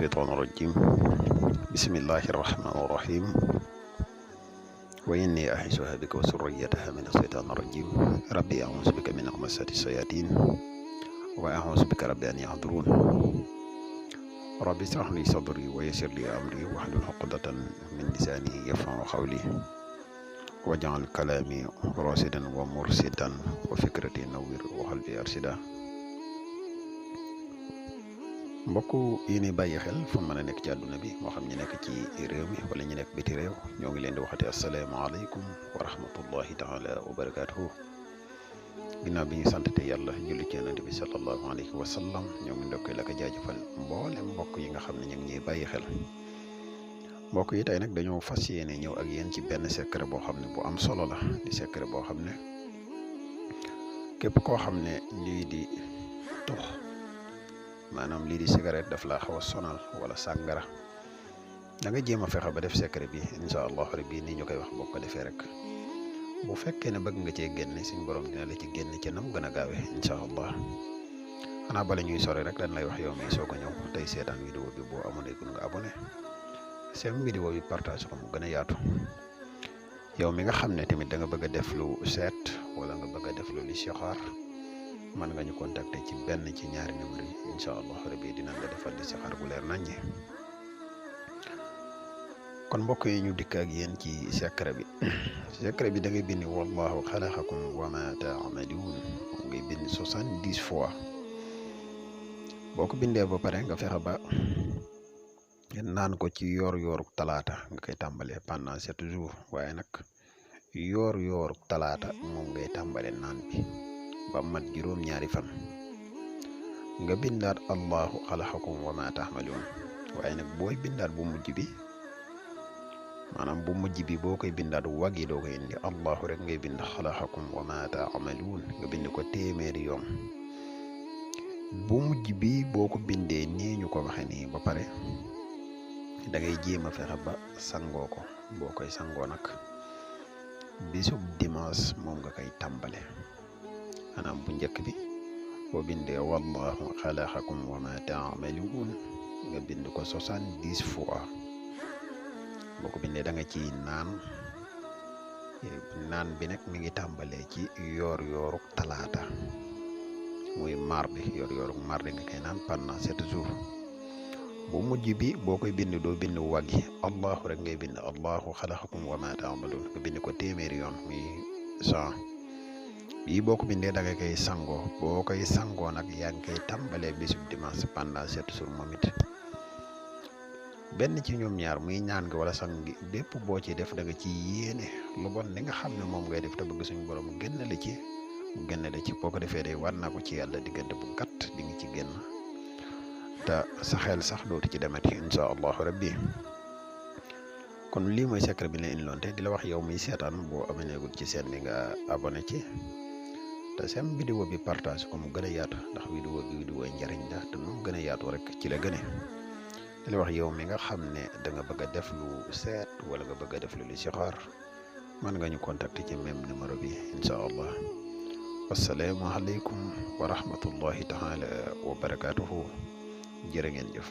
الشيطان الرجيم بسم الله الرحمن الرحيم وإني أعيذها بك وذريتها من الشيطان الرجيم ربي أعوذ بك من همزات الشياطين وأعوذ بك ربي أن يحضرون ربي اشرح لي صدري ويسر لي أمري واحلل عقدة من لساني يفقهوا قولي واجعل كلامي راشدا ومرشدا وفكرتي نوّر وقلبي أرشدا mbokk yi ni bàyyi xel fu mën a nekk ci àdduna bi moo xam ñi nekk ci réew mi wala ñi nekk biti réew ñoo ngi leen di waxati asalaamaaleykum wa rahmatullahi taala wa barakaatuhu ginnaaw bi ñu santete yàlla julli ci yonent bi sallallahu alayhi wa sallam ñoo ngi ndokkee la ko jaajëfal mboolem mbokk yi nga xam ne ñu ngi ñuy bàyyi xel mbokk yi tey nag dañoo fas yéene ñëw ak yéen ci benn secret boo xam ne bu am solo la di secret boo xam ne képp koo xam ne lii di tux maanaam lii di cigarette daf laa xaw a sonal wala sàngara da nga jéem a fexe ba def secret bi incha allahu rabbi nii ñu koy wax boo ko defee rek bu fekkee ne bëgg nga cee génne suñ borom dina la ci génne ci nam gën a gaawee incha allah xanaa bala ñuy sori rek dañ lay wax yow mi soo ko ñëw tey seetaan vidéo bi boo abonné gun nga abonné seen vidéo bi partage ko mu gën a yaatu yow mi nga xam ne tamit da nga bëgg a def lu seet wala nga bëgg a def lu listixaar mën nga ñu contacter ci benn ci ñaari numéro yi incha allah rabbi dinañ la defal listixaar bu leer naññi kon mbokk yi ñu dikk ak yéen ci secret bi secret bi da ngay bind wallahu xalaqakum wa ma taamaluun ngay bind 70 fois boo ko bindee ba pare nga fexe ba naan ko ci yoor talaata nga koy tàmbalee pendant 7 jours waaye nag yoor talaata moom ngay tàmbalee naan bi ba mat juróom-ñaari fan nga bindaat allahu xalaqakum wa ma taamaluun waaye nag booy bindaat bu mujj bi maanaam bu mujj bi boo koy bindaat wagi doo koy indi allahu rek ngay bind xalaqakum wa ma taamaluun nga bind ko téeméeri yoon bu mujj bi boo ko bindee nii ñu ko waxe nii ba pare da ngay jéem a fexe ba sangoo ko boo koy sangoo nag bisub dimanche moom nga koy tàmbale maanaam bu njëkk bi boo bindee wallahu xalaqakum wa ma taamaluun nga bind ko 70 fois boo ko bindee da nga ciy naan bi nag mi ngi tàmbalee ci yooruk talaata muy mardi yooruk mardi nga koy naan pendant 7 jours bu mujj bi boo koy bind doo bind waggi allahu rek ngay bind allahu xalaqakum wa ma taamaluun nga bind ko téeméeri yoon muy 100 bii boo ko bindee da nga koy sangoo boo koy sangoo nag yaa ngi koy tàmbalee bisub dimanche pendant 7 jours moom it benn ci ñoom ñaar muy ñaan nga wala sang gi bépp boo ci def da nga ci yéene lu bon li nga xam ne moom ngay def te bëgg suñu borom mu génn la ci boo ko defee day war naa ko ci yàlla diggante bu gàtt di nga ci génn te sa xel sax dootu ci demati incha allahu rabbi kon lii mooy secret bi la indiloon te di la wax yow muy seetaan boo abonné-gul ci seen bi nga abonné ci te seen vidéo bi partage ko mu gën a yaatu ndax vidéo njariñ la te mu gën a yaatu rek ci la gëne di la wax yow mi nga xam ne da nga bëgg a def lu seet wala nga bëgg a def lu listixaar mën nga ñu contacter ci même numéro bi incha allah wassalaamu aleykum wa rahmatullahi taala wa barakaatuhu jërë ngeen jëf